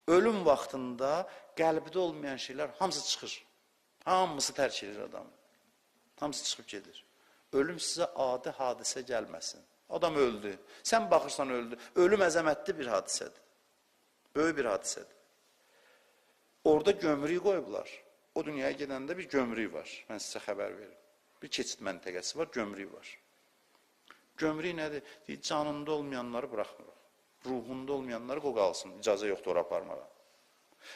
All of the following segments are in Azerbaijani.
Ölüm vaxtında qəlbdə olmayan şeylər hamısı çıxır. Hamısı tərk edir adamı. Hamısı çıxıb gedir. Ölüm sizə adi hadisə gəlməsin. Adam öldü. Sən baxırsan öldü. Ölüm əzəmətli bir hadisədir. Böyük bir hadisədir. Orada gömrük qoyublar. O dünyaya gedəndə bir gömrük var. Mən sizə xəbər verim. Bir keçid məntəqəsi var, gömrük var. Gömrük nədir? Deyir, canında olmayanları buraxmırıq. Ruhunda olmayanları qoy qalsın. İcazə yoxdur ora aparmağa.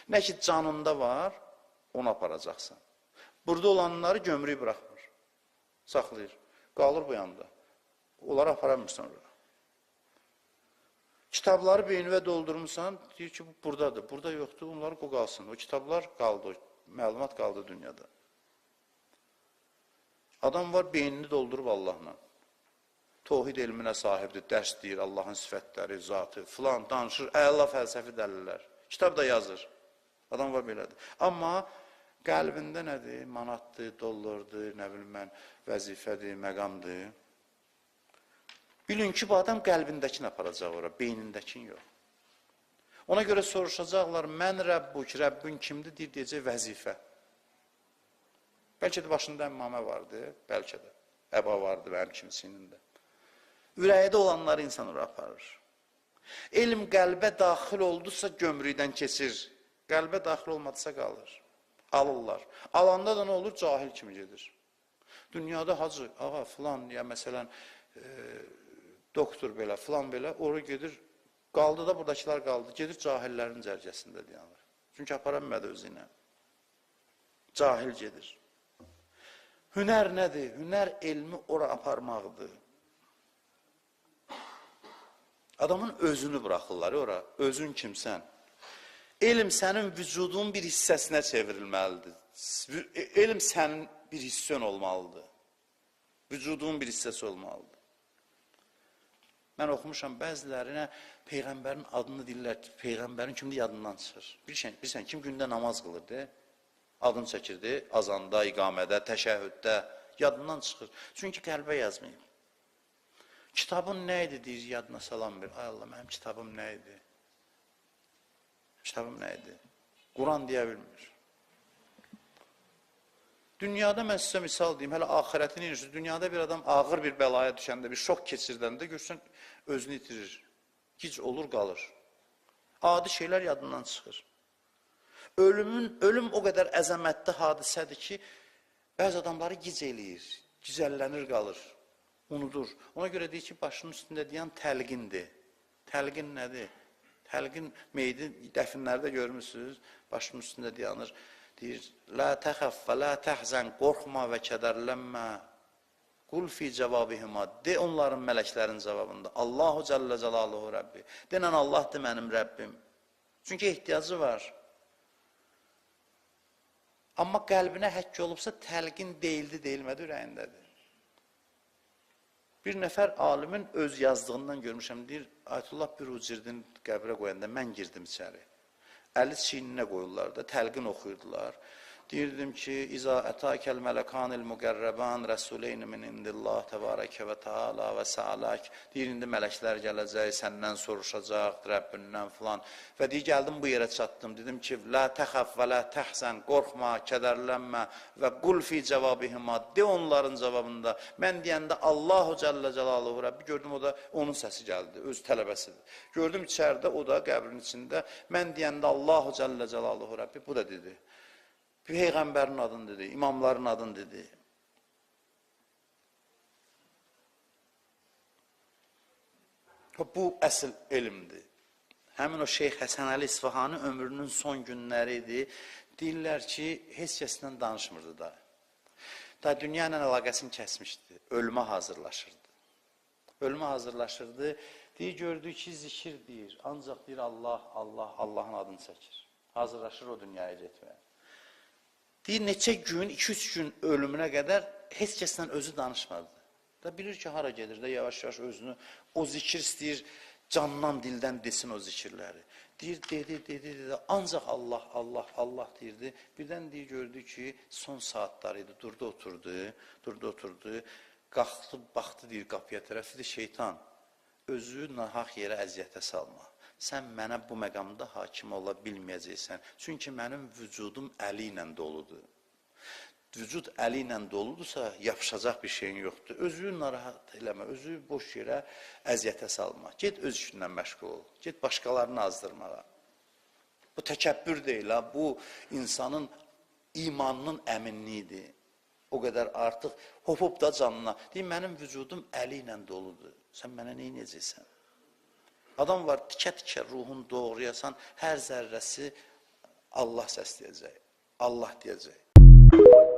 Nə ki canında var, onu aparacaqsan. Burada olanları gömrük buraxmır. Saxlayır. Qalır bu yanda. Onları aparamırsan oraya. Kitabları beynivə doldurmuşsan, deyir ki, bu buradadır. Burada yoxdur, onları qoy qalsın. O kitablar qaldı, o məlumat qaldı dünyada. Adam var, beynini doldurub Allahla. Tohid elminə sahibdir, dərs deyir, Allahın sifətləri, zatı, filan, danışır, əla fəlsəfi dəlillər. Kitab da yazır. Adam var belədir. Amma qəlbində nədir? Manatdır, dollardır, nə bilim mən, vəzifədir, məqamdır. Bilin ki, bu adam qəlbindəkini aparacaq ora, beynindəkini yox. Ona görə soruşacaqlar, mən Rəbbuk, Rəbbin kimdir? Deyir, deyəcək vəzifə. Bəlkə də başında əmmamə vardı, bəlkə də. Əba vardı mənim kimisinin də. Ürəkdə olanları insan ora aparır. Elm qəlbə daxil oldusa gömrükdən keçir. Qəlbə daxil olmadısa qalır. Alırlar. Alanda da nə olur? Cahil kimi gedir. Dünyada hacı, ağa filan, ya məsələn, doktor belə, filan belə, ora gedir, qaldı da buradakılar qaldı. Gedir cahillərin cərgəsində dayanır. Çünki apara bilmədi özü ilə. Cahil gedir. Hünər nədir? Hünər elmi ora aparmaqdır. Adamın özünü buraxırlar ora. Özün kimsən? Elm sənin vücudun bir hissəsinə çevrilməlidir. Elm sənin bir hissən olmalıdır. Vücudun bir hissəsi olmalıdır. Mən oxumuşam, bəzilərinə Peyğəmbərin adını deyirlər, Peyğəmbərin kimdir yadından çıxır. Bilirsən, kim gündə namaz qılırdı, adını çəkirdi, azanda, iqamədə, təşəhhüddə, yadından çıxır. Çünki qəlbə yazmayıb. Kitabın nə idi deyir, yadına salam ver. Ay Allah, mənim kitabım nə idi? Kitabım nə idi? Quran deyə bilmir. Dünyada mən sizə misal deyim, hələ axirətini inirsiniz. Dünyada bir adam ağır bir bəlaya düşəndə, bir şok keçirdəndə görürsən, özünü itirir. Gic olur, qalır. Adi şeylər yadından çıxır. Ölüm o qədər əzəmətli hadisədir ki, bəzi adamları gic eləyir, gicəllənir, qalır, unudur. Ona görə deyir ki, başının üstündə deyən təlqindir. Təlqin nədir? Təlqin meyidi dəfinlərdə görmüsünüz, başının üstündə dayanır. Deyir, la təxəf və la təhzən, qorxma və kədərlənmə. Qul fi cavabihima, de onların mələklərin cavabında. Allahu Cəllə Cəlaluhu Rəbbi. Denən Allahdır mənim Rəbbim. Çünki ehtiyacı var. Amma qəlbinə həkk olubsa təlqin deyildi, deyilmədi, ürəyindədir. Bir nəfər alimin öz yazdığından görmüşəm, deyir, Ayətullah Bürucirdin qəbrə qoyanda mən girdim içəri. Əli çiyninə qoyurlar da, təlqin oxuyurdular. Deyirdim ki, İza ətəkəl mələkanil müqərrəban rəsuleyni min indillah təbarəkə və teala və səalək. Deyir, indi mələklər gələcək, səndən soruşacaq, Rəbbindən filan. Və deyir, gəldim bu yerə çatdım. Dedim ki, la təxəf və la təhsən, qorxma, kədərlənmə və qul fi cavabihima, de onların cavabında. Mən deyəndə Allahu Cəllə Cəlaluhu Rəbbi, gördüm o da onun səsi gəldi, öz tələbəsidir. Gördüm içəridə, o da qəbrin içində. Mən deyəndə Allahu Cəllə Cəlaluhu Rəbbi, bu da dedi. Peyğəmbərin adını dedi, imamların adını dedi. Bu əsl elmdir. Həmin o Şeyx Həsən Əli İsfahani ömrünün son günləri idi. Deyirlər ki, heç kəslə danışmırdı da. Da dünya ilə əlaqəsini kəsmişdi. Ölümə hazırlaşırdı. Ölümə hazırlaşırdı. Deyir, gördü ki, zikir deyir. Ancaq deyir, Allah, Allah, Allahın adını çəkir. Hazırlaşır o dünyaya getməyə. Deyir, neçə gün, 2-3 gün ölümünə qədər heç kəslə özü danışmadı. Da bilir ki, hara gedir də yavaş-yavaş özünü o zikir istəyir, candan, dildən desin o zikirləri. Deyir, dedi, dedi, dedi, ancaq Allah, Allah, Allah deyirdi. Birdən deyir, gördü ki, son saatlar idi, durdu, oturdu, durdu, oturdu, qalxdı, baxdı, deyir, qapıya tərəf, dedi, şeytan, özü nahaq yerə əziyyətə salma. Sən mənə bu məqamda hakim ola bilməyəcəksən. Çünki mənim vücudum əli ilə doludur. Vücud əli ilə doludursa, yapışacaq bir şeyin yoxdur. Özünü narahat eləmə, özünü boş yerə əziyyətə salma. Get öz işindən məşğul ol. Get başqalarını azdırmağa. Bu təkəbbür deyil, ha. Bu insanın imanının əminliyidir. O qədər artıq hop-hop da canına. Deyir, mənim vücudum əli ilə doludur. Sən mənə nə edəcəksən? Adam var, tikə-tikə ruhun doğrayasan, hər zərrəsi Allah səsləyəcək, Allah deyəcək.